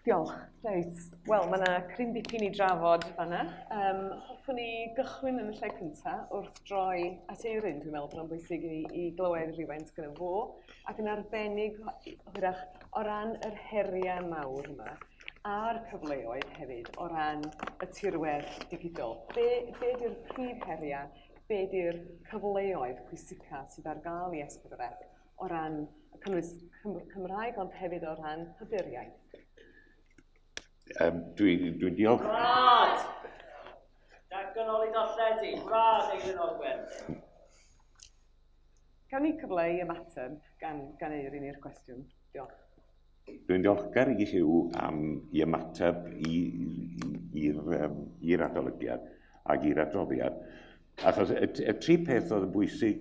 Diolch. Reit. Wel, mae yna cryn dipyn i drafod fanna. Hoffwn i gychwyn yn y lle cyntaf wrth droi at Euryn. Dwi'n meddwl bod o'n bwysig i glywed rhywfaint gyda fo, ac yn arbennig hwyrach o ran yr heriau mawr yma a'r cyfleoedd hefyd o ran y tirwedd digidol. Be di'r prif heriau, be di'r cyfleoedd pwysica sydd ar gael i S4C o ran y cynnwys Cymraeg, ond hefyd o ran hybu'r iaith? Dwi'n diolch. Brad! Datganoli darlledu, brad Euryn Ogwen. Gawn ni cyfle i ymateb gan Euryn i'r cwestiwn. Diolch. Dwi'n diolchgar i Huw am i ymateb i'r adolygiad ac i'r adroddiad. Achos y tri peth oedd yn bwysig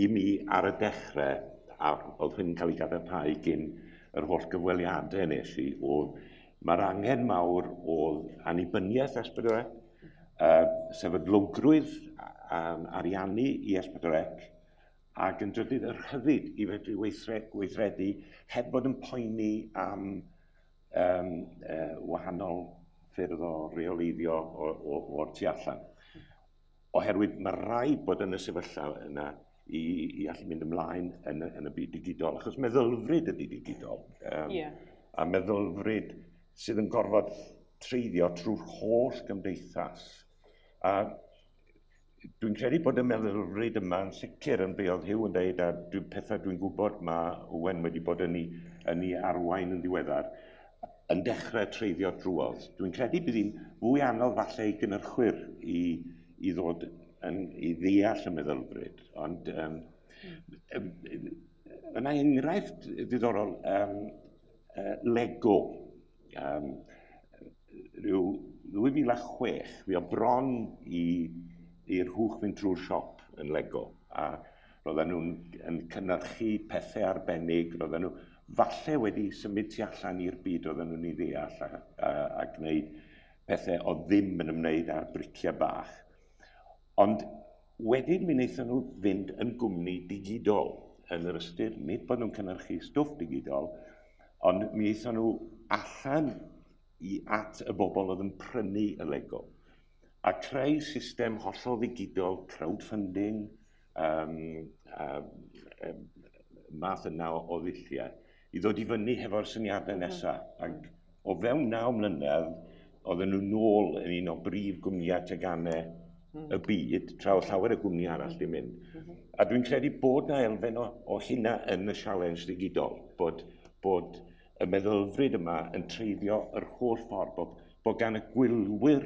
i mi ar y dechrau, a oedd hyn yn cael ei gadarnhau gyn yr holl gyfweliadau nes i, oedd mae'r angen mawr oedd annibyniaeth S4C, sefydlogrwydd ariannu i S4C, ac yn drydydd yr rhyddid i fedru gweithredu heb fod yn poeni am wahanol ffyrdd o reoleiddio o'r tu allan. Oherwydd mae rhaid bod yn y sefyllfa yna i allu mynd ymlaen yn y byd digidol, achos meddylfryd ydy digidol. A meddylfryd sydd yn gorfod treiddio trwy'r holl gymdeithas. A dwi'n credu bod y meddylfryd yma yn sicr yn be oedd Huw yn dweud, a pethau dwi'n gwybod mae Owen wedi bod yn ei arwain yn ddiweddar, yn dechrau treiddio drwodd. Dwi'n credu bydd hi'n fwy anodd falle i gynhyrchwyr i ddod i ddeall y meddylfryd. Ond yna enghraifft ddiddorol, Lego. Rhyw 2006, fi o bron i'r hwch fynd trwy'r siop yn Lego, a roedden nhw'n yn cynhyrchu pethau arbennig, roedden nhw falle wedi symud tu allan i'r byd roedden nhw'n ei ddeall a gwneud pethau oedd ddim yn ymwneud â'r briciau bach. Ond wedyn mi wnaethon nhw fynd yn gwmni digidol, yn yr ystyr, nid bod nhw'n cynhyrchu stwff digidol, ond mi aethon nhw allan at y bobl oedd yn prynu y Lego, a creu system hollol ddigidol, crowdfunding, math yna o ddulliau, i ddod i fyny hefo'r syniadau nesaf. Ac o fewn 9 mlynedd, oedden nhw nôl yn un o brif gwmnïau teganau y byd, tra oedd llawer o gwmni arall di mynd. A dwi'n credu bod na elfen o hynna yn y sialens digidol, bod y meddylfryd yma yn treiddio yr holl ffordd, bod gan y gwylwyr,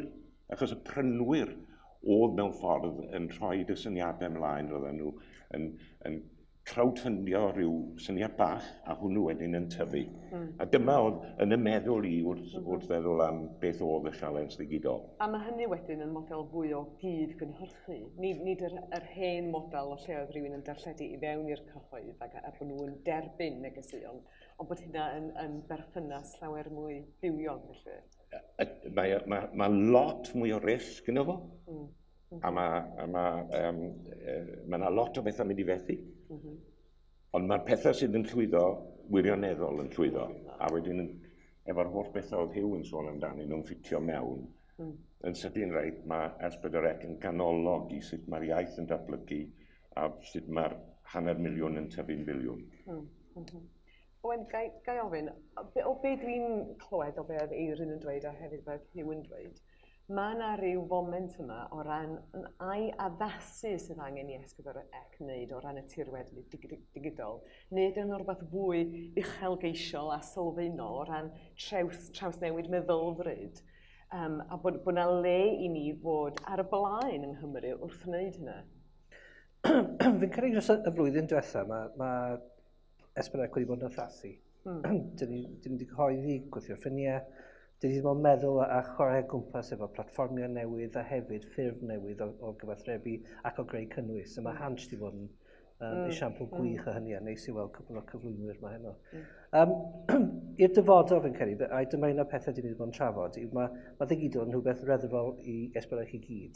achos y prynwyr oedd mewn ffordd yn rhoi y syniadau ymlaen, roedden nhw yn crowdfundio rhyw syniad bach, a hwnnw wedyn yn tyfu. A dyma oedd yn y meddwl i wrth feddwl am beth oedd y sialens ddigidol. A mae hynny wedyn yn model fwy o gyd-gynhyrchu. Nid yr hen model o lle oedd rhywun yn darlledu i fewn i'r cyhoedd ac a bod nhw'n derbyn negeseuon, ond bod hynna yn berthynas llawer mwy bywiog felly. Mae lot mwy o risg yno fo. A mae yna lot o bethau mynd i fethu. Ond mae'r pethau sydd yn llwyddo, wirioneddol yn llwyddo. A wedyn, efo'r holl bethau oedd Huw yn sôn amdanyn nhw'n ffitio mewn, yn sydyn reit, mae S4C yn ganolog i sut mae'r iaith yn datblygu a sut mae'r 500,000 yn tyfu'n filiwn. Owen, gai ofyn, o be dwi'n clywed o be oedd Euryn yn dweud a hefyd be oedd Huw yn dweud, mae yna ryw foment yma o ran ai addasu sydd angen i S4C wneud o ran y tirwedd digidol, neu ydy o'n rhywbeth fwy uchelgeisiol a sylfaenol o ran trawsnewid meddylfryd, a bod yna le i ni fod ar y blaen yng Nghymru wrth wneud hynna. Fi'n credu dros y flwyddyn diwetha, mae S4C wedi bod yn addasu. Dyn ni wedi cyhoeddi gweithio'r ffiniau, dyn ni wedi bod yn meddwl a chwarae gwmpas efo platfformiau newydd a hefyd ffurf newydd o gyfathrebu ac o greu cynnwys. A mae Hansh wedi bod yn esiampl gwych o hynny, a neis i weld cwpl o cyflwynwyr yma heno. I'r dyfodol fi'n credu, a dyma un o'r pethau dyn ni wedi bod yn trafod, yw mae ddigidol yn rhywbeth reddfol i S4C i gyd.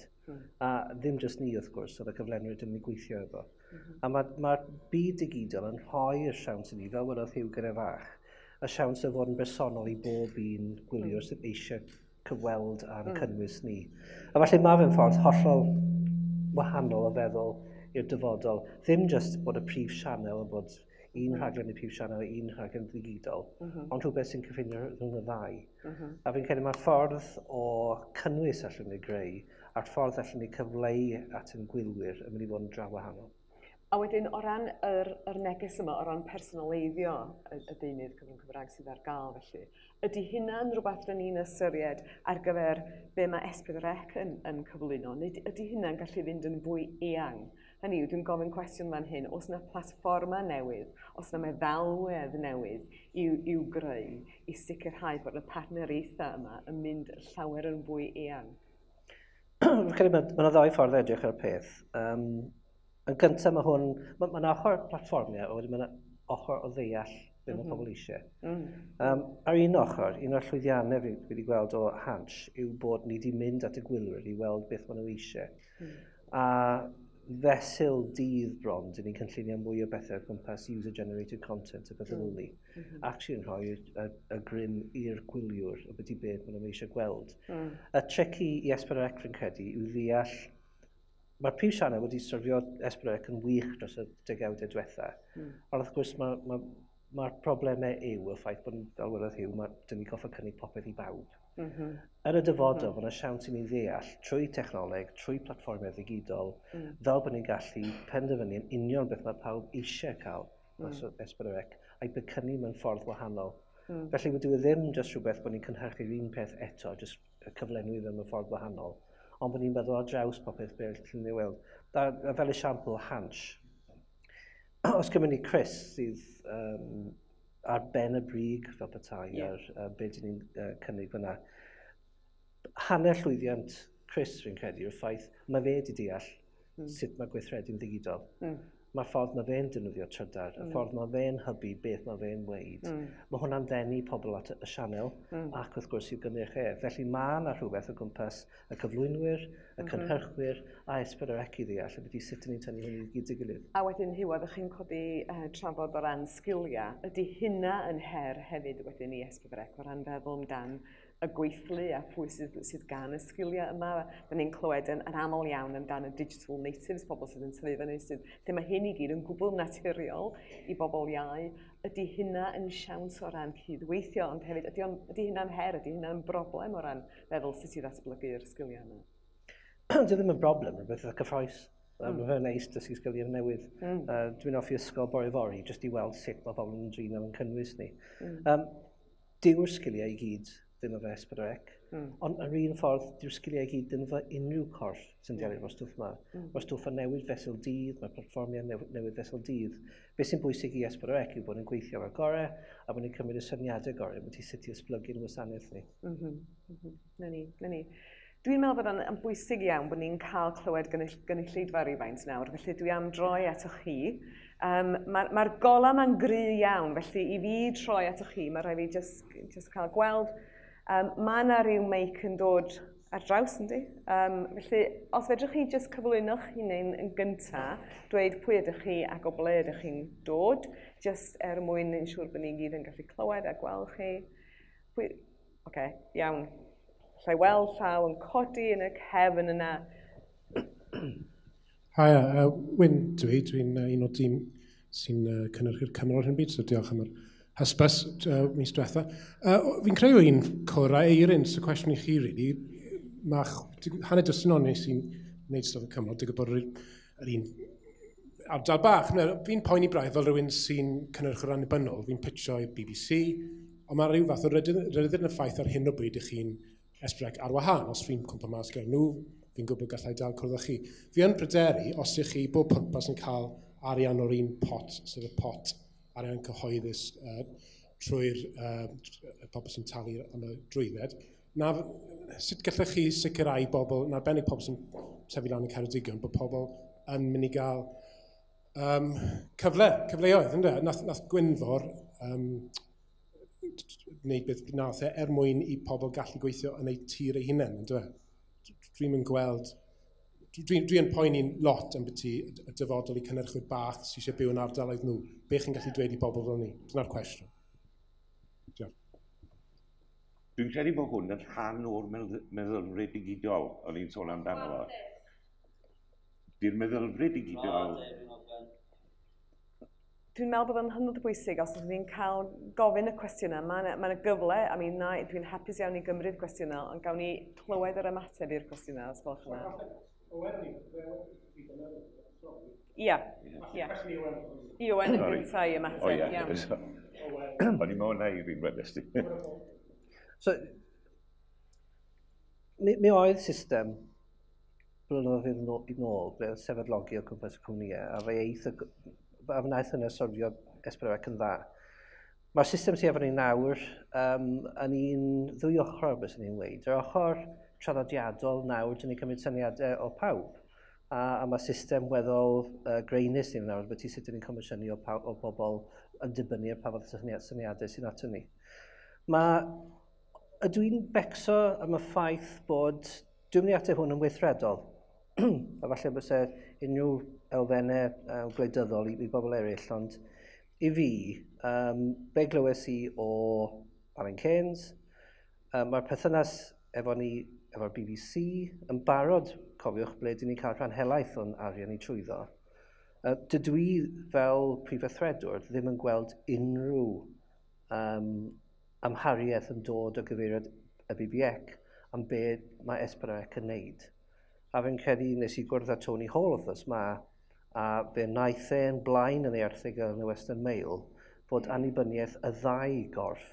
A ddim jyst ni wrth gwrs, oedd y cyflenwyr dyn ni'n gweithio efo. A mae'r byd digidol yn rhoi'r siawns i ni, fel wedodd Huw gyda fach, y siawns o fod yn bersonol i bob un gwyliwr sydd eisiau cyfweld â'n cynnwys ni. A falle mae fe'n ffordd hollol wahanol o feddwl i'r dyfodol. Ddim jyst bod y prif sianel yn bod un rhaglen i'r prif sianel a un rhaglen ddigidol, ond rhywbeth sy'n cyffinio rhwng y ddau. A fi'n credu mae'r ffordd o cynnwys allwn ni greu a'r ffordd allwn ni cyfleu at yn gwylwyr yn mynd i fod yn dra wahanol. A wedyn, o ran yr neges yma, o ran personaleiddio y deunydd cyfrwng Cymraeg sydd ar gael felly, ydy hynna'n rhywbeth dyn ni'n ystyried ar gyfer be mae S4C yn cyflwyno, neu ydy hynna'n gallu fynd yn fwy eang? Hynny yw, dwi'n gofyn cwestiwn fan hyn, oes yna platfforma newydd, oes yna meddalwedd newydd i'w greu i sicrhau bod y partneriaethau yma yn mynd llawer yn fwy eang? Fi'n credu mae yna ddau ffordd edrych ar y peth. Yn gyntaf mae hwn, mae yna ochr platfformiau, a wedyn mae yna ochr o ddeall beth mae pobl eisiau. Ar un ochr, un o'r llwyddiannau fi wedi gweld o Hansh yw bod ni wedi mynd at y gwylwyr i weld beth maen nhw eisiau. A fesul dydd bron, dyn ni'n cynllunio mwy o bethau o gwmpas user-generated content a bethau fel ni. Actually yn rhoi y grym i'r gwyliwr o beth i beth maen nhw eisiau gweld. Y tric i S4C fi'n credu yw ddeall. Mae'r prif sianel wedi syrfio S4C yn wych dros y degawdau diwetha. Ond wrth gwrs mae'r problemau yw y ffaith bod, fel wedodd Huw, mae dyn ni goffa cynnig popeth i bawb. Yn y dyfodol, mae yna siawns i ni ddeall trwy technoleg, trwy platfformiau ddigidol, fel bod ni'n gallu penderfynu yn union beth mae pawb eisiau cael mas o S4C, a'i becynnu mewn ffordd wahanol. Felly, dyw e ddim jyst rhywbeth bod ni'n cynhyrchu'r un peth eto, jyst cyflenwi fe mewn ffordd wahanol, ond bod ni'n meddwl ar draws popeth beth allwn ni weld. A fel esiampl, Hansh. Os gymryd ni Chris sydd ar ben y brig fel petai ar beth dyn ni'n cynnig fyna. Hanner llwyddiant Chris, fi'n credu, yw'r ffaith mae fe wedi deall sut mae gweithredu'n ddigidol. Mae'r ffordd mae fe'n defnyddio trydar, y ffordd mae fe'n hybu beth mae fe'n weud. Mae hwnna'n ddenu pobl at y sianel ac wrth gwrs i'w gynnyrch e. Felly mae yna rhywbeth o gwmpas y cyflwynwyr, y cynhyrchwyr a S4C i ddeall y beth i sut ni'n tynnu hwn i gyd ei gilydd. A wedyn, Huw, oeddech chi'n codi trafod o ran sgiliau. Ydy hynna yn her hefyd wedyn i S4C o ran feddwl amdan y gweithlu a phwy sydd gan y sgiliau yma? Da ni'n clywed yn aml iawn amdan y digital natives, pobl sydd yn tyfu fyny, sydd, lle mae hyn i gyd yn gwbl naturiol i bobl iau. Ydy hynna yn siawns o ran cydweithio, ond hefyd ydy hynna'n her, ydy hynna'n broblem o ran feddwl sut i ddatblygu'r sgiliau yma? Dyw ddim yn broblem, rhywbeth eitha cyffrous. Mae fe'n neis dysgu sgiliau newydd. Dwi'n hoffi ysgol bore fory, jyst i weld sut mae pobl yn drin am yn cynnwys ni. Dyw'r sgiliau i gyd ddim efo S4C, ond yr un ffordd, dyw'r sgiliau i gyd ddim efo unrhyw corff sy'n delio efo'r stwff yma. Mae'r stwff yn newid fesul dydd, mae'r platfformiau newid fesul dydd. Be sy'n bwysig i S4C yw bod yn gweithio efo'r gorau a bod ni'n cymryd y syniadau gorau, bod ti sut i esblygu'n wasanaeth ni. Na ni, na ni. Dwi'n meddwl bod o'n bwysig iawn bod ni'n cael clywed gynulleidfa rywfaint nawr, felly dwi am droi atoch chi. Mae'r gola ma'n gry iawn, felly i fi troi atoch chi, mae rhaid fi just cael gweld. Mae yna rhyw meic yn dod ar draws, yndi? Felly, os fedrwch chi jyst cyflwyno'ch hunain yn gynta, dweud pwy ydych chi ac o ble ydych chi'n dod, jyst er mwyn yn siŵr bod ni'n gyd yn gallu clywed a gweld chi. Pwy... Oce, iawn. Alla i weld llaw yn codi yn y cefn yna. Hi, Wyn dwi. Dwi'n un o dîm sy'n cynhyrchu'r Cymro ar hyn o bryd, so diolch am yr hysbys mis diwetha. Fi'n creu o un cwr a Eirin, so cwestiwn i chi, really. Mae hanner dwsin o'n ni sy'n gwneud stwff yn Cymro, digwydd bod yr un ardal bach. Fi'n poeni braidd fel rhywun sy'n cynhyrchwr annibynnol, fi'n pitcho i'r BBC, ond mae rhyw fath o ryddid yn y ffaith ar hyn o bryd i chi'n S4C ar wahân. Os fi'n cwmpa mas gyda nhw, fi'n gwybod gallai dal cwrdd â chi. Fi yn pryderu, os ych chi bob pwrpas yn cael arian o'r un pot, sef y pot arian cyhoeddus trwy'r y pobl sy'n talu am y drwydded, na, sut gallech chi sicrhau bobl, yn arbennig pobl sy'n tyfu lan yn Ceredigion, bod pobl yn mynd i gael cyfleoedd, ynde? Nath Gwynfor wneud beth nath e er mwyn i pobl gallu gweithio yn eu tir eu hunain, ynde? Dwi'n mynd gweld... Dwi yn poeni'n lot am byti y dyfodol i cynhyrchwyr bach sydd eisiau byw yn ardaloedd nhw. Be chi'n gallu dweud i bobl fel ni? Dyna'r cwestiwn. Dwi'n credu bod hwn yn rhan o'r meddylfryd digidol o'n i'n sôn amdano fo. Di'r meddylfryd digidol. Dwi'n meddwl bod o'n hynod o bwysig os ydyn ni'n cael gofyn y cwestiynau. Mae yna ma gyfle, I mean, na, dwi'n hapus iawn i gymryd cwestiynau, ond gawn ni clywed yr ymateb i'r cwestiynau, os gwelwch yn dda. Ia, ia. I Owen yn gyntaf i ymateb. O ie. O'n i'n meddwl na i fi'n wedest i. So, mi oedd system blynyddoedd i nôl, ble oedd sefydlogi o gwmpas y cwmnïau, a fe eith, a wnaeth hynny syrfio S4C yn dda. Mae'r system sydd efo ni nawr yn un ddwy ochr, bys ni'n weud. Yr ochr traddodiadol nawr, dyn ni'n cymryd syniadau o pawb. A mae system weddol graenus ni'n nawr, beth i sut dyn ni'n comisiynu o bobl yn dibynnu ar pa fath o syniadau sy'n ato ni. Mae, ydw i'n becso am y ffaith bod, dwi'n mynd i ateb hwn yn weithredol, a falle byse unrhyw elfennau gwleidyddol i bobl eraill, ond i fi, be glywes i o Alan Keynes, mae'r perthynas efo ni, efo'r BBC, yn barod, cofiwch, ble dyn ni'n cael rhan helaeth o'n arian i trwyddo. Dydw i fel prif weithredwr ddim yn gweld unrhyw amhariaeth yn dod o gyfeiriad y BBC am be mae S4C yn neud. A fi'n credu nes i gwrdd â Tony Hall wythnos ma, a fe wnaeth e'n blaen yn ei erthygl yn y Western Mail fod annibyniaeth y ddau gorff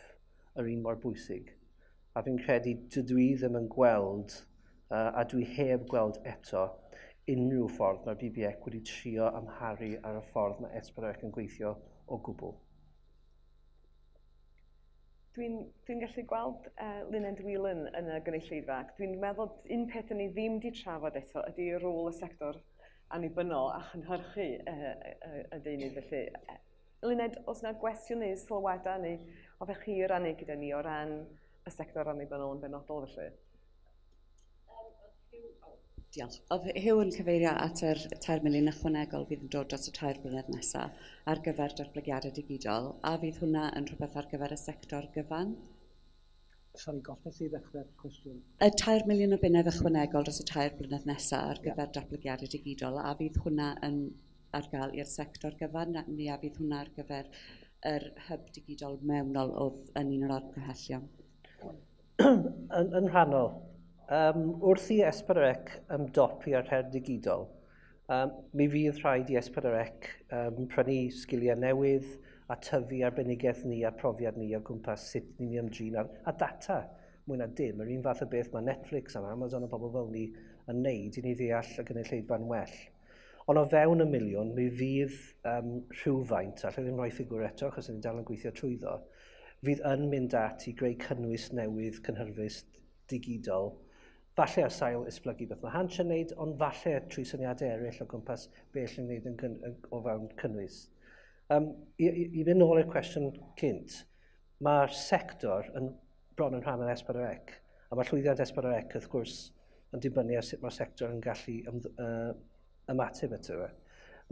yr un mor bwysig. A fi'n credu dydw i ddim yn gweld, a dwi heb gweld eto, unrhyw ffordd mae'r BBC wedi trio amharu ar y ffordd mae S4C yn gweithio o gwbl. Dwi'n gallu gweld Luned Whelan yn y gynulleidfa. Dwi'n meddwl un peth ni ddim wedi trafod eto ydy rôl y sector annibynnol a chynhyrchu y deunydd. Felly, Luned, oes yna gwestiwn neu sylwadau neu hoffech chi rannu gyda ni o ran y sector annibynnol yn benodol felly? Diolch. Oedd Huw yn cyfeirio at yr 3 miliwn ychwanegol fydd yn dod dros y 3 blynedd nesaf ar gyfer datblygiadau digidol, a fydd hwnna yn rhywbeth ar gyfer y sector gyfan? Sori, gollais i ddechrau'r cwestiwn. Y 3 miliwn o bunnoedd ychwanegol dros y 3 blynedd nesaf ar gyfer datblygiadau digidol, a fydd hwnna yn ar gael i'r sector gyfan, neu a fydd hwnna ar gyfer yr hyb digidol mewnol oedd yn un o'r argymhellion? Yn rhannol. Wrth i S4C ymdopi ar her digidol, mi fydd rhaid i S4C prynu sgiliau newydd a tyfu arbenigedd ni a profiad ni o gwmpas sut ni'n ymdrin a data mwy na dim. Yr un fath o beth mae Netflix a Amazon a bobl fel ni yn neud i ni ddeall y gynulleidfa'n well. Ond o fewn y miliwn, mi fydd rhywfaint, allai ddim rhoi ffigwr eto, achos ni'n dal yn gweithio trwyddo, fydd yn mynd at i greu cynnwys newydd, cynhyrfus, digidol, falle ar sail esblygu beth mae Hansh yn neud, ond falle trwy syniadau eraill o gwmpas be allwn ni wneud o fewn cynnwys. I fynd nôl i'r cwestiwn cynt, mae'r sector yn bron yn rhan o'r S4C, a mae llwyddiant S4C wrth gwrs yn dibynnu ar sut mae'r sector yn gallu ymateb ato fe.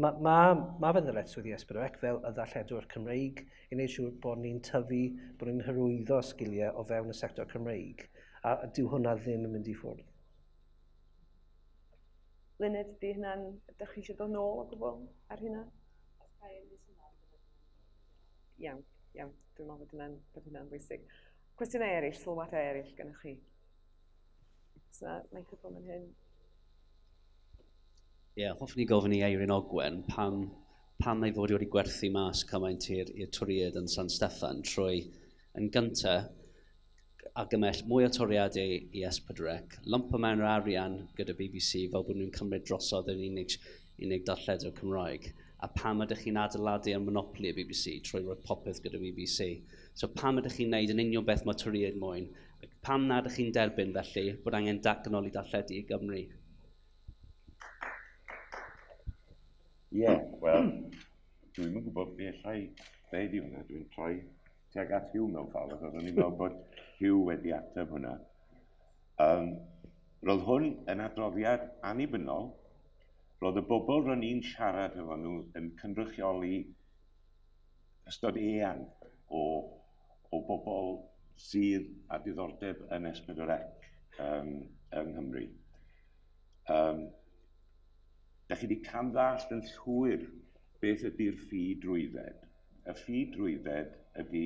Ma fe'n ddyletswydd i S4C fel y ddarlledwr Cymreig i wneud siŵr bod ni'n tyfu, bod ni'n hyrwyddo sgiliau o fewn y sector Cymreig, a dyw hwnna ddim yn mynd i ffwrdd. Luned, di hynna'n, ydych chi eisiau dod nôl o gwbl ar hynna? Iawn, iawn, dwi'n meddwl bod hynna'n bwysig. Cwestiynau eraill, sylwadau eraill gennych chi? Oes yna microffon yn hyn? Ie, hoffwn i gofyn i Eirin Ogwen pam ei fod wedi gwerthu mas cymaint i'r Torïaid yn San Steffan trwy yn gyntaf argymell mwy o toriadau i S4C, lympo mewn yr arian gyda BBC fel bod nhw'n cymryd drosodd yr unig darlledwr Cymraeg, a pam ydych chi'n adeiladu ar monopoli y BBC trwy roi popeth gyda BBC. So pam ydych chi'n neud yn union beth mae Torïaid moyn? Pam nad ydych chi'n derbyn felly bod angen datganoli darlledu i Gymru? Ie, wel, dwi'm yn gwybod be allai ddeud i hwnna. Dwi'n troi tuag at Huw mewn ffordd, achos o'n i'n meddwl bod Huw wedi ateb hwnna. Roedd hwn yn adroddiad annibynnol. Roedd y bobl ro'n i'n siarad efo nhw yn cynrychioli ystod eang o bobl sydd â diddordeb yn S4C yng Nghymru. Da chi wedi camddallt yn llwyr beth ydy'r ffi drwydded. Y ffi drwydded ydy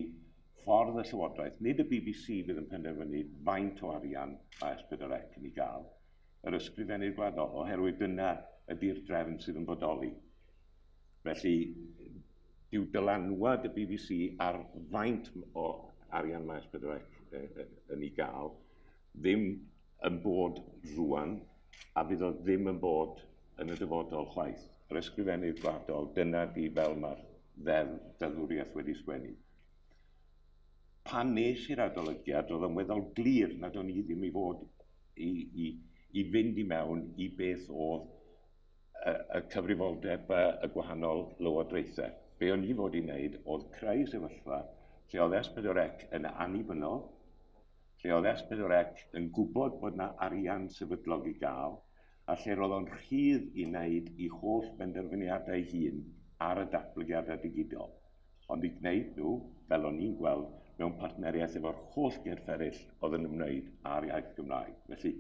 ffordd y Llywodraeth, nid y BBC fydd yn penderfynu faint o arian mae S4C yn ei gael, yr Ysgrifennydd Gwladol, oherwydd dyna ydy'r drefn sydd yn bodoli. Felly, dyw dylanwad y BBC ar faint o arian mae S4C yn ei gael ddim yn bod rwan, a fydd o ddim yn bod yn y dyfodol chwaith. Yr Ysgrifennydd Gwladol, dyna di fel mae'r ddeddfwriaeth wedi sgwennu. Pan nes i'r adolygiad, oedd yn weddol glir nad o'n i ddim i fod i fynd i mewn i beth oedd y cyfrifoldeb y gwahanol lywodraethau. Be o'n i fod i wneud oedd creu sefyllfa lle oedd S4C yn annibynnol, lle oedd S4C yn gwybod bod yna arian sefydlog i gael, a lle roedd o'n rhydd i wneud i holl benderfyniadau hun ar y datblygiadau digidol. Ond i gwneud nhw, fel o'n i'n gweld, mewn partneriaeth efo'r holl gyrff eraill oedd yn ymwneud â'r iaith Gymraeg. Felly,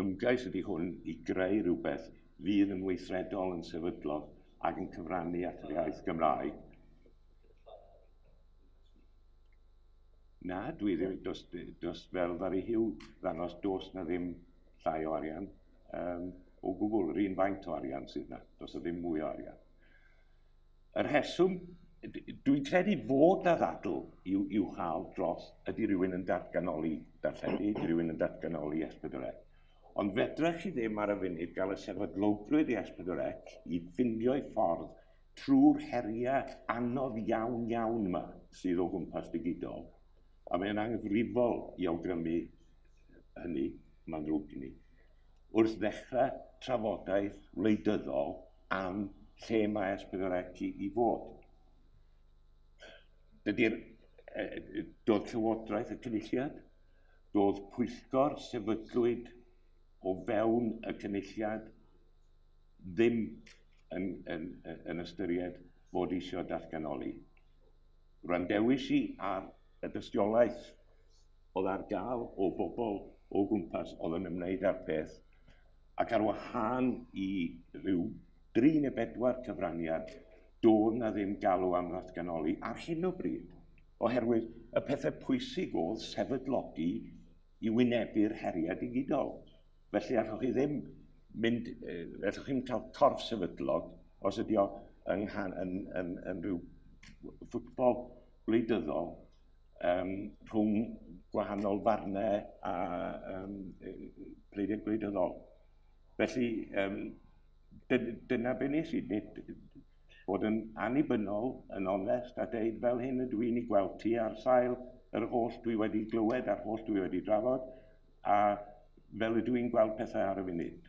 ymgais ydy hwn i greu rhywbeth fydd yn weithredol, yn sefydlog ac yn cyfrannu at yr iaith Gymraeg. Na, dwi ddim, dos fel ddaru Huw ddangos, dos na ddim llai o arian. O gwbl, yr un faint o arian sydd na, dos na ddim mwy o arian. Y rheswm, dwi'n credu fod na ddadl i'w chael dros ydy rhywun yn datganoli darlledu, ydy rhywun yn datganoli S4C. Ond fedrech chi ddim ar y funud gael y sefydlogrwydd i S4C i ffindio'i ffordd trwy'r heriau anodd iawn iawn yma sydd o gwmpas digidol. A mae'n anghyfrifol i awgrymu hynny, mae'n ddrwg gen i, wrth ddechrau trafodaeth wleidyddol am lle mae S4C i fod. Dydy'r doedd Llywodraeth y Cynulliad, doedd pwyllgor sefydlwyd o fewn y Cynulliad ddim yn ystyried fod eisiau datganoli. Randewis i ar y dystiolaeth oedd ar gael o bobl o gwmpas oedd yn ymwneud â'r peth, ac ar wahân i ryw 3 neu 4 cyfraniad, doedd na ddim galw am ddatganoli ar hyn o bryd, oherwydd y pethau pwysig oedd sefydlogi i wynebu'r heriau digidol. Felly allwch chi ddim mynd, allwch chi'm cael corff sefydlog os ydy o yn rhyw ffwtbol gwleidyddol rhwng gwahanol farnau a pleidiau gwleidyddol. Felly dyna be nes i, bod yn annibynnol, yn onest, a deud fel hyn ydw i'n ei gweld ti ar sail yr holl dwi wedi glywed a'r holl dwi wedi drafod, a fel ydw i'n gweld pethau ar y funud.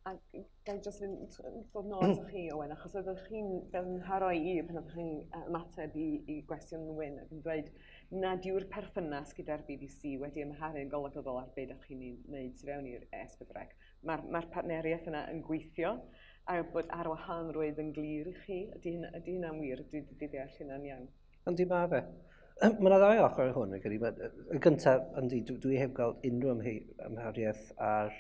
A ga i jyst fynd dod nôl atoch chi, Owen, achos oeddech chi'n fel yn nharo i pan oeddech chi'n ymateb i gwestiwn Wyn ac yn dweud nad yw'r perthynas gyda'r BBC wedi ymharu'n golygyddol ar beth ydych chi'n ei wneud tu fewn i'r S4C. Mae'r partneriaeth yna yn gweithio, a bod arwahanrwydd yn glir i chi. Ydy hynna'n wir? Ydy deall hynna'n iawn? Yndi, mae fe. Mae yna ddau ochr hwn, fi'n credu. Y gyntaf, yndi, dwi heb gael unrhyw amhariaeth ar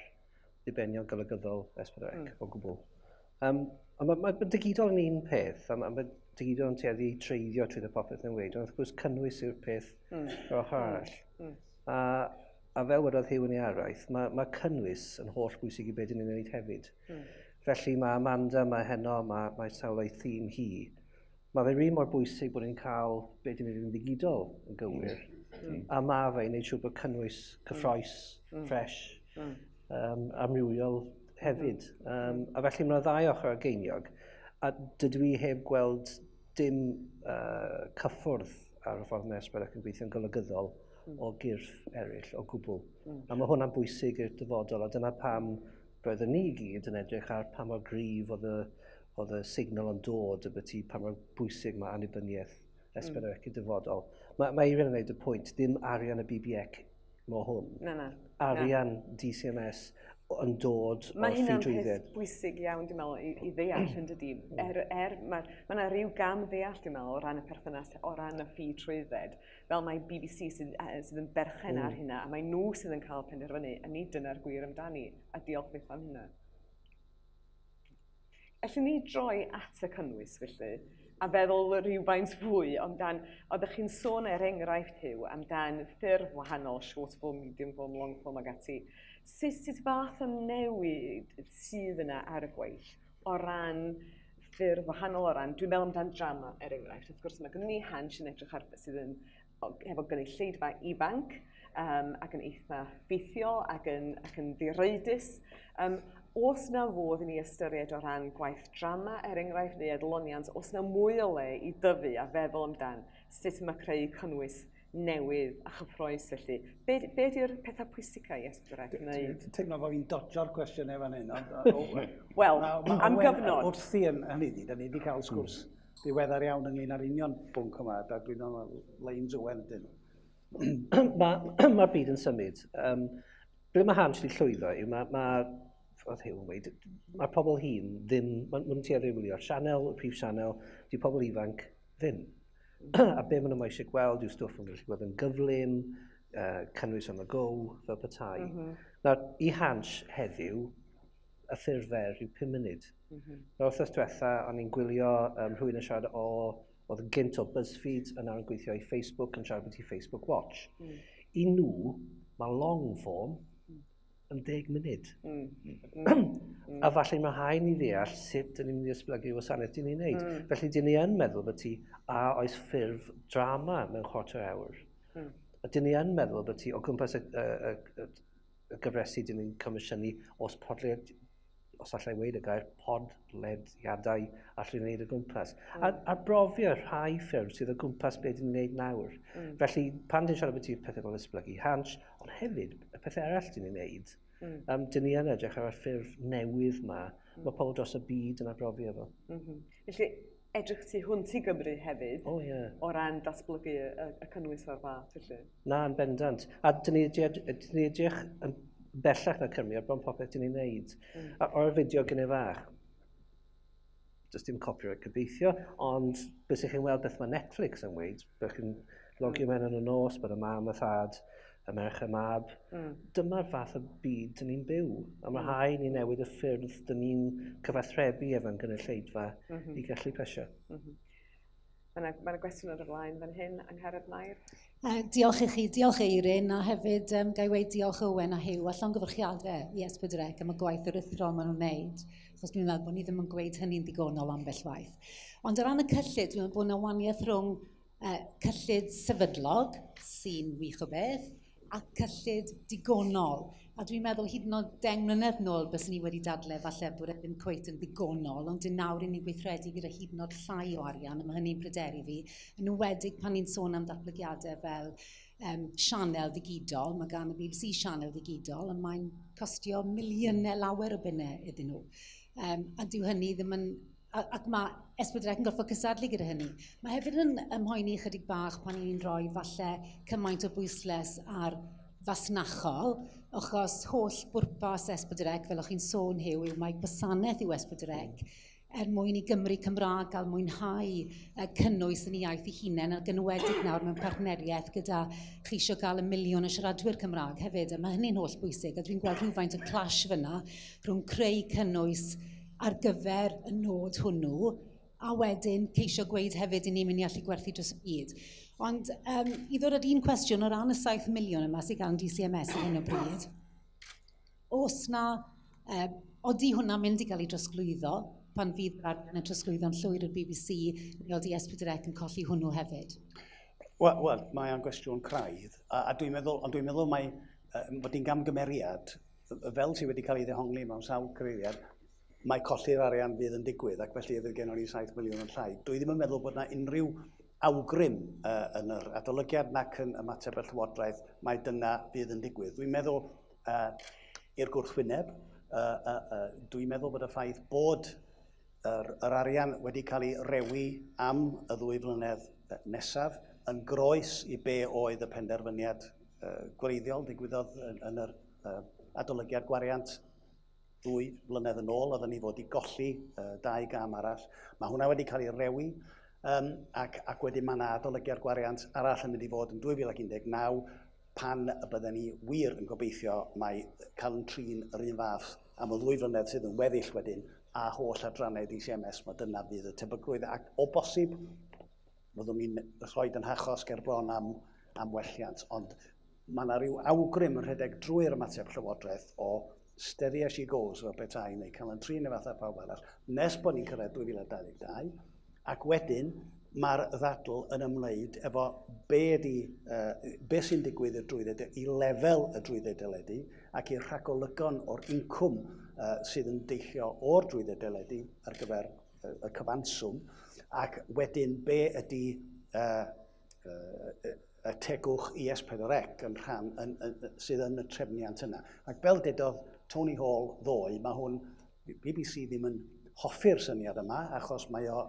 ddibenion golygyddol S4C o gwbl. Ond mae digidol yn un peth, a mae digidol yn tueddu i treiddio trwy popeth yn weud, ond wrth gwrs cynnwys yw'r peth o'r ochr arall. A fel wedodd Huw yn ei araith, mae cynnwys yn holl bwysig i beth ni'n ei wneud hefyd. Felly mae Amanda, mae heno, mae sawl o'i thîm hi. Mae fe'r un mor bwysig bod ni'n cael beth ni'n ei wneud yn ddigidol yn gywir. A mae fe i wneud siŵr bod cynnwys cyffrous, fresh, amrywiol hefyd. A felly mae yna ddau ochr y geiniog. A dydw i heb gweld dim cyffwrdd ar y ffordd mae S4C yn gweithio'n golygyddol o gyrff eraill o gwbl. A mae hwnna'n bwysig i'r dyfodol, a dyna pam roeddwn ni i gyd yn edrych ar pa mor gryf oedd y signal yn dod y pa mor bwysig mae annibyniaeth S4C i'r dyfodol. Mae Eirin yn gwneud y pwynt, ddim arian y BBC mo hwn. Na. Arian DCMS yn dod o'r Mae ffi hynna'n peth trwydded. Bwysig iawn, dwi'n meddwl, i ddeall yn dydi. Er, mae yna rhyw gam ddeall, dwi'n meddwl, o ran y perthynas, o ran y ffi trwydded. Fel mae BBC sydd yn berchen ar hynna, a mae nhw sydd yn cael penderfynu, a nid dyna'r gwir amdani, a diolch byth am hynna. Allwn ni droi at y cynnwys, felly, a feddwl rhywfaint fwy amdan, oeddech chi'n sôn er enghraifft, Huw, amdan ffurf wahanol, short form, medium form, long form ag ati. Sut fath o newid sydd yna ar y gweill o ran ffurf wahanol o ran, dwi'n meddwl amdan drama er enghraifft. Wrth gwrs mae gennym ni Hansh yn edrych ar sydd yn hefo gynulleidfa ifanc ac yn eitha ffeithiol ac yn ddireidus. Oes na fodd i ni ystyried o ran gwaith drama, er enghraifft, neu adloniant, oes na mwy o le i dyfu a feddwl amdan sut mae creu cynnwys newydd a chyffrous felly? Be di'r pethau pwysica i S4C wneud? Teimlo bod fi'n dodjo'r cwestiwn fan hyn. Ond, Wel, am Owen, gyfnod. Wrthi yn hynny, da ni wedi cael sgwrs ddiweddar iawn ynglyn â'r union bwnc yma, a dwi'n meddwl lines Owen ydyn nhw. Mae'r ma byd yn symud. Ble mae Hansh wedi llwyddo yw mae oedd Huw yn gweud, mae pobl hŷn ddim, maen nhw'n tueddu i wylio'r sianel, y prif sianel, di pobl ifanc ddim. A be maen nhw'n eisiau gweld yw stwff yn gallu gweld yn gyflym, cynnwys on the go, fel petai. Nawr, i Hansh heddiw, y ffurf fer yw 5 munud. Nawr, wythnos diwetha, o'n i'n gwylio rhywun yn siarad o, oedd yn gynt o BuzzFeed, yn nawr yn gweithio i Facebook, yn siarad beth i Facebook Watch. I nhw, mae long form yn 10 munud. A falle mae rhaid ni ddeall sut dyn ni'n mynd i esblygu wasanaeth dyn ni'n neud. Felly dyn ni yn meddwl bod ti a oes ffurf drama mewn chwarter awr. A dyn ni yn meddwl bod ti o gwmpas y gyfresi dyn ni'n comisiynu os podled, os allai weud y gair, podlediadau allwn ni wneud o gwmpas. A brofio rhai ffyrdd sydd o gwmpas beth dyn ni'n wneud nawr. Felly, pan dyn siarad beth pethau fel esblygu Hansh, ond hefyd, y pethau arall dyn ni'n wneud, dyn ni yn edrych ar y ffurf newydd ma, mae pobl dros y byd yn arbrofi efo. Felly, edrych tu hwnt i Gymru hefyd, O, ie. Yeah. o ran datblygu y cynnwys o'r fath, felly. Na, yn bendant. A dyn ni edrych yn bellach na Cymru ar bron popeth dyn ni'n neud. A o'r fideo gynnu fach, does dim copyright gobeithio, ond bys chi'n weld beth mae Netflix yn weud, bys chi'n logio mewn yn y nos, bod y mam, y thad, y merch, y mab. Dyma'r fath o byd dyn ni'n byw. A mae rhaid ni newid y ffyrdd dyn ni'n cyfathrebu efo'n gynulleidfa i gallu plesio. Mae yna ma gwestiwn ar y blaen fan hyn, Angharad Mair. Diolch i chi, diolch Eirin, a hefyd ga i weud diolch Owen a Huw, a llongyfarchiadau i S4C am y gwaith aruthrol maen nhw'n wneud, achos dwi'n meddwl bod ni ddim yn gweud hynny'n ddigonol ambell waith. Ond o ran y cyllid, dwi'n meddwl bod yna wahaniaeth rhwng cyllid sefydlog, sy'n wych o beth, a cyllid digonol. A dwi'n meddwl hyd yn oed 10 mlynedd nôl bys ni wedi dadle falle bod e ddim cweit yn ddigonol, ond dyn nawr i ni'n gweithredu gyda hyd yn oed llai o arian, a mae hynny'n pryderu fi, yn enwedig pan ni'n sôn am datblygiadau fel sianel ddigidol. Mae gan y BBC sianel ddigidol, a mae'n costio miliynau lawer o bunnau iddyn nhw. A dyw hynny ddim yn ac mae S4C yn gorfod cystadlu gyda hynny. Mae hefyd yn ymhoeni chydig bach pan ni'n rhoi falle cymaint o bwyslais ar fasnachol, achos holl bwrpas S4C, fel o'ch chi'n sôn Huw, yw mai gwasanaeth yw S4C er mwyn i Gymru Cymraeg gael mwynhau cynnwys yn ei iaith ei hunain, ac yn enwedig nawr mewn partneriaeth gyda cheisio gael y miliwn o siaradwyr Cymraeg hefyd, a mae hynny'n holl bwysig, a dwi'n gweld rhywfaint o clash fyna rhwng creu cynnwys ar gyfer y nod hwnnw, a wedyn ceisio gweud hefyd i ni'n mynd i allu gwerthu dros y byd. Ond i ddod at un cwestiwn o ran y 7 miliwn yma sydd gan DCMS ar hyn o bryd, os na, odi hwnna'n mynd i gael ei drosglwyddo pan fydd yr arian yn trosglwyddo'n llwyr i'r BBC, neu odi S4C yn colli hwnnw hefyd? Wel, mae o'n gwestiwn craidd, a dwi'n meddwl, ond dwi'n meddwl mai bod hi'n gamgymeriad, fel sydd wedi cael ei ddehongli mewn sawl cyfeiriad, mae colli'r arian fydd yn digwydd, ac felly fydd gennym ni 7 miliwn yn llai. Dwi ddim yn meddwl bod yna unrhyw awgrym yn yr adolygiad nac yn ymateb y Llywodraeth mai dyna fydd yn digwydd. Dwi'n meddwl i'r gwrthwyneb, dwi'n meddwl bod y ffaith bod yr arian wedi cael ei rewi am y 2 flynedd nesaf yn groes i be oedd y penderfyniad gwreiddiol digwyddodd yn yr adolygiad gwariant. 2 flynedd yn ôl, oedden ni fod i golli 2 gam arall. Mae hwnna wedi cael ei rewi, ac wedyn mae yna adolygiad gwariant arall yn mynd i fod yn 2019, pan y bydden ni wir yn gobeithio mai cael yn trin yr un fath am y 2 flynedd sydd yn weddill wedyn a holl adrannau DCMS, mae dyna fydd y tebygrwydd. Ac o bosib, fyddwn ni'n rhoi yn hachos ger bron am welliant, ond mae yna rhyw awgrym yn rhedeg drwy'r ymateb Llywodraeth o steady as she goes fel petai, neu cael yn trin y fath â pawb arall, nes bod ni'n cyrraedd 2022, ac wedyn mae'r ddadl yn ymwneud efo be sy'n digwydd i'r drwydded, i lefel y drwydded deledu ac i'r rhagolygon o'r incwm sydd yn deillio o'r drwydded deledu ar gyfer y cyfanswm, ac wedyn be ydy y tegwch i S4C yn rhan sydd yn y trefniant yna. Ac fel dedodd Tony Hall ddoe, mae hwn, BBC ddim yn hoffi'r syniad yma, achos mae o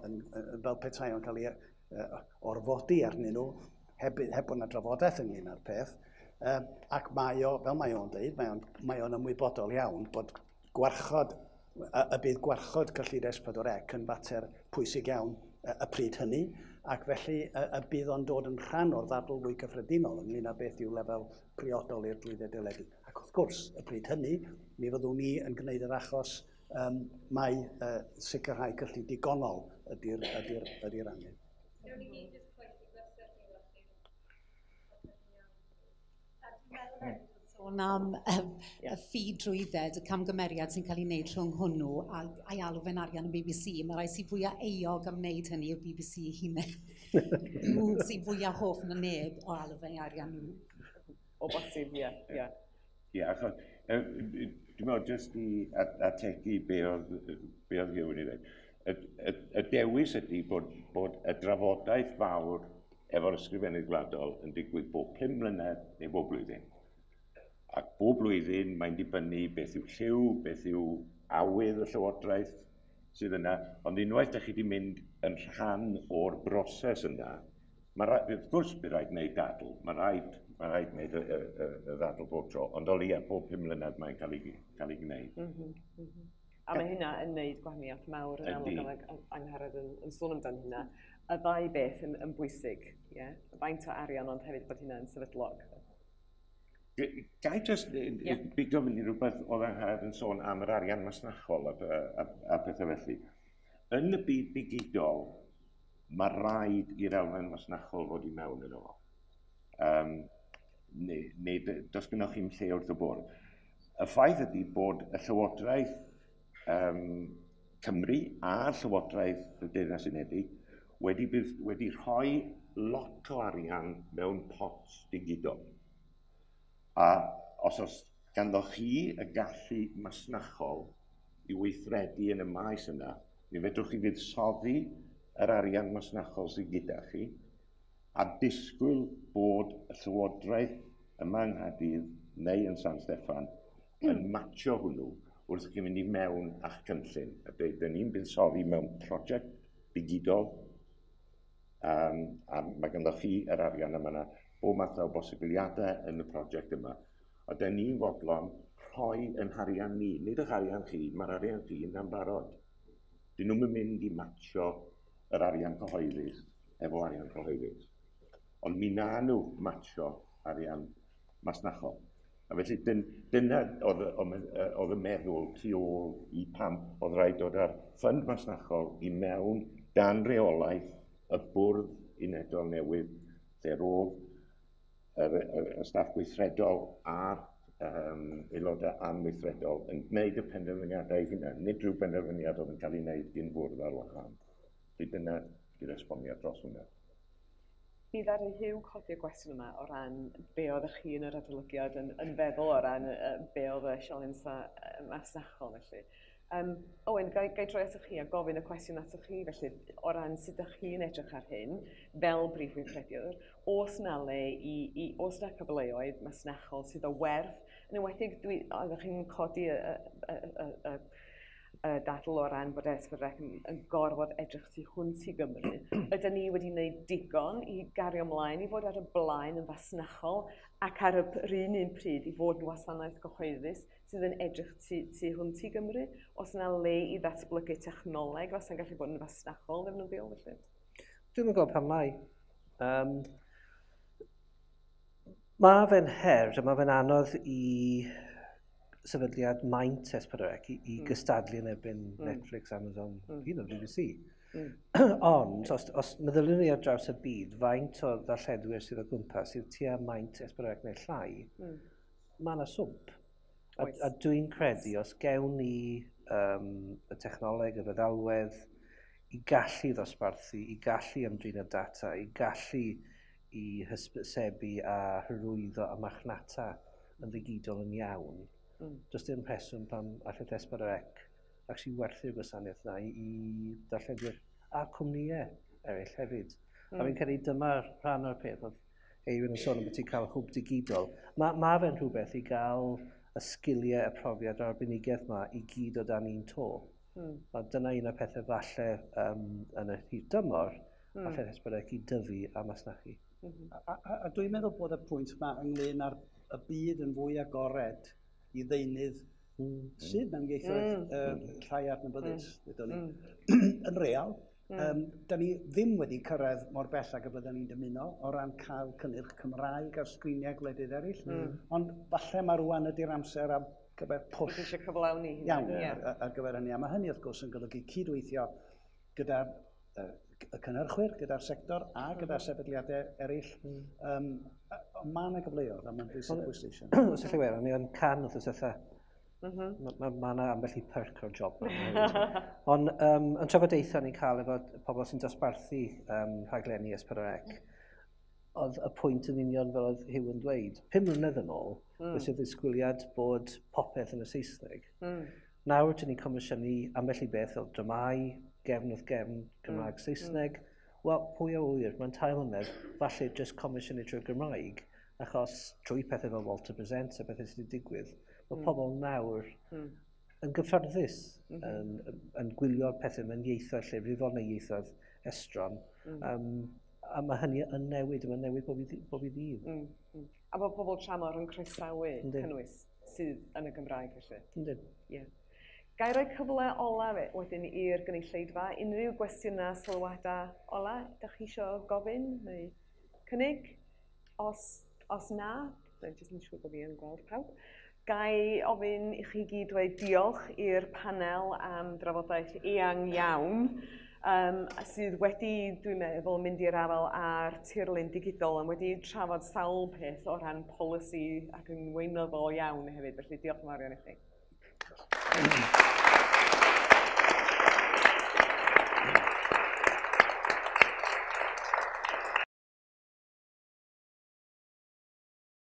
fel petai o'n cael ei orfodi arnyn nhw, heb bod yna drafodaeth ynglyn â'r peth. Ac mae o, fel mae o'n dweud, mae o'n ymwybodol iawn bod gwarchod, y bydd gwarchod cyllid S4C yn fater pwysig iawn y pryd hynny, ac felly y bydd o'n dod yn rhan o'r ddadl fwy cyffredinol ynglyn â beth yw lefel priodol i'r drwydded deledu. Ac wrth gwrs, y pryd hynny, mi fyddwn ni yn gwneud yr achos mae sicrhau cyllid digonol ydy'r angen. Sôn am y ffi drwydded, y camgymeriad sy'n cael ei wneud rhwng hwnnw a'i alw fe'n arian y BBC. Mae rai sy'n fwyaf euog am wneud hynny yw'r BBC ei hunain. Nhw sy'n fwyaf hoff na neb o alw fe'n arian nhw. O bosib, ie. Ie, achos dwi'n meddwl, jyst i ategu be oedd Huw yn ei ddweud. Y dewis ydy bod y drafodaeth fawr efo'r Ysgrifennydd Gwladol yn digwydd bob 5 mlynedd neu bob blwyddyn. Ac bob blwyddyn mae'n dibynnu beth yw lliw, beth yw awydd y Llywodraeth sydd yna, ond unwaith ydych chi wedi mynd yn rhan o'r broses yna, wrth gwrs bydd rhaid gwneud dadl, mae rhaid gwneud y ddadl bob tro, ond o leia bob 5 mlynedd mae'n cael ei gwneud. A mae hynna yn gwneud gwahaniaeth mawr yn amlwg, mae Angharad yn sôn amdano hynna. Y ddau beth yn bwysig, ie? Faint o arian, ond hefyd bod hynna'n sefydlog. Ga i jyst bigo fyny rhywbeth oedd Angharad yn sôn am yr arian masnachol a pethau felly. Yn y byd digidol, mae rhaid i'r elfen masnachol fod i mewn yno fo. Neu does gennych chi'm lle wrth y bwrdd. Y ffaith ydy bod y Llywodraeth Cymru a'r Llywodraeth y Deyrnas Unedig wedi rhoi lot o arian mewn pot digidol. A os oes ganddo chi y gallu masnachol i weithredu yn y maes yna, mi fedrwch chi fuddsoddi yr arian masnachol sydd gyda chi a disgwyl bod y Llywodraeth yma yng Nghaerdydd neu yn San Steffan yn matcho hwnnw wrth chi fynd i mewn a'ch cynllun. A dweud, dyn ni'n buddsoddi mewn prosiect digidol, a mae ganddo chi yr arian yma yna, bob math o bosibiliadau yn y prosiect yma. A dyn ni'n fodlon rhoi yn harian ni, nid eich arian chi, mae'r arian chi yna'n barod. Dyn nhw'n mynd i matcho yr arian cyhoeddus efo arian cyhoeddus. Ond mi na nhw matcho arian masnachol. A felly dyna oedd y meddwl tu ôl i pam oedd rhaid dod â'r ffynd masnachol i mewn dan reolaeth y bwrdd unedol newydd, lle roedd y staff gweithredol a'r aelodau anweithredol yn gwneud y penderfyniadau hynna, nid rhyw benderfyniad oedd yn cael ei wneud gyn fwrdd ar wahân. Felly dyna di'r esboniad dros hwnna. Mi ddaru Huw codi y gwestiwn yma o ran be oeddech chi yn yr adolygiad yn feddwl o ran be oedd y sialens masnachol felly. Owen, ga i droi atoch chi a gofyn y cwestiwn atoch chi felly o ran sut ydych chi'n edrych ar hyn fel brif weithredwr, oes na le oes na cyfleoedd masnachol sydd o werth, yn enwedig oeddech chi'n codi y Dadl o ran bod S4C yn gorfod edrych tu hwnt i Gymru. Ydyn ni wedi gwneud digon i gario ymlaen i fod ar y blaen yn fasnachol ac ar yr un pryd i fod yn wasanaeth gyhoeddus sydd yn edrych tu hwnt i Gymru? Oes yna le i ddatblygu technoleg fasa'n gallu bod yn fasnachol ddefnyddiol felly? Dwi'm yn gwybod pam lai. Mae fe'n her, a mae fe'n anodd i sefydliad maint S4C i gystadlu yn erbyn Netflix, Amazon, hyd yn oed BBC. Ond, os meddyliwn ni ar draws y byd, faint o ddarlledwyr sydd o gwmpas sydd tua maint S4C neu llai, mae yna swmp. A dwi'n credu, os gewn ni y technoleg, y feddalwedd, i gallu ddosbarthu, i gallu ymdrin â data, i gallu i hysbysebu a hyrwyddo a marchnata yn ddigidol yn iawn, does dim rheswm pam allai S4C actually werthu'r gwasanaeth yna i darlledwyr a cwmnïau eraill hefyd. A fi'n credu dyma'r rhan o'r peth oedd Eirin yn sôn am beth i cael hwb digidol. Ma fe'n rhywbeth i gael y sgiliau, y profiad a'r arbenigedd yma i gyd o dan un to. A dyna un o'r pethau falle yn y hir dymor, falle S4C i dyfu a masnachu. A dwi'n meddwl bod y pwynt yma ynglyn â'r y byd yn fwy agored i ddeunydd sydd mewn ieithoedd llai adnabyddus, dydyn ni, yn real. Da ni ddim wedi cyrraedd mor bell ag y byddwn ni'n dymuno o ran cael cynnyrch Cymraeg ar sgriniau gwledydd eraill, ond falle mae rwan ydy'r amser ar gyfer push. I eisiau cyflawni hynny. Iawn, ar gyfer hynny. A mae hynny wrth gwrs yn golygu cydweithio gyda'r y cynhyrchwyr, gyda'r sector a gyda sefydliadau eraill. Mae yna gyfleoedd a mae'n bwysig bwysleisio. Os ydych chi wedi, o'n i yn Cannes wrth ddiwetha. Mae ma yna ambell i perk o'r job 'ma. Ond yn trafodaethau ni'n cael efo pobl sy'n dosbarthu rhaglenni S4C, oedd y pwynt yn union fel oedd Huw yn dweud. 5 mlynedd yn ôl, mm. oedd ddisgwyliad bod popeth yn y Saesneg. Nawr, dyn ni'n comisiynu ambell i beth fel dramau, gefn wrth gefn, Cymraeg, Saesneg. Wel, pwy a ŵyr, mae'n 3 mlynedd, falle jyst comisiynu trwy'r Gymraeg, achos trwy pethau fel Walter Presents a pethau sydd wedi digwydd, mae pobl nawr yn gyfforddus yn gwylio'r pethau mewn ieithoedd llefrifol neu ieithoedd estron. A mae hynny yn newid, mae'n newid bob i ddydd. A bod pobl tramor yn croesawu cynnwys sydd yn y Gymraeg felly. Yndyn. Ie. Yeah. Ga i roi cyfle ola wedyn i'r gynulleidfa? Unrhyw gwestiynau, sylwadau ola, ydych chi eisiau gofyn neu cynnig? Os na, dwi'n jyst yn siŵr bod fi yn gweld pawb. Ga i ofyn i chi gyd dweud diolch i'r panel am drafodaeth eang iawn, sydd wedi, dwi'n meddwl, mynd i'r afael â'r tirlun digidol a wedi trafod sawl peth o ran polisi ac yn weinyddol iawn hefyd. Felly diolch yn fawr iawn i chi.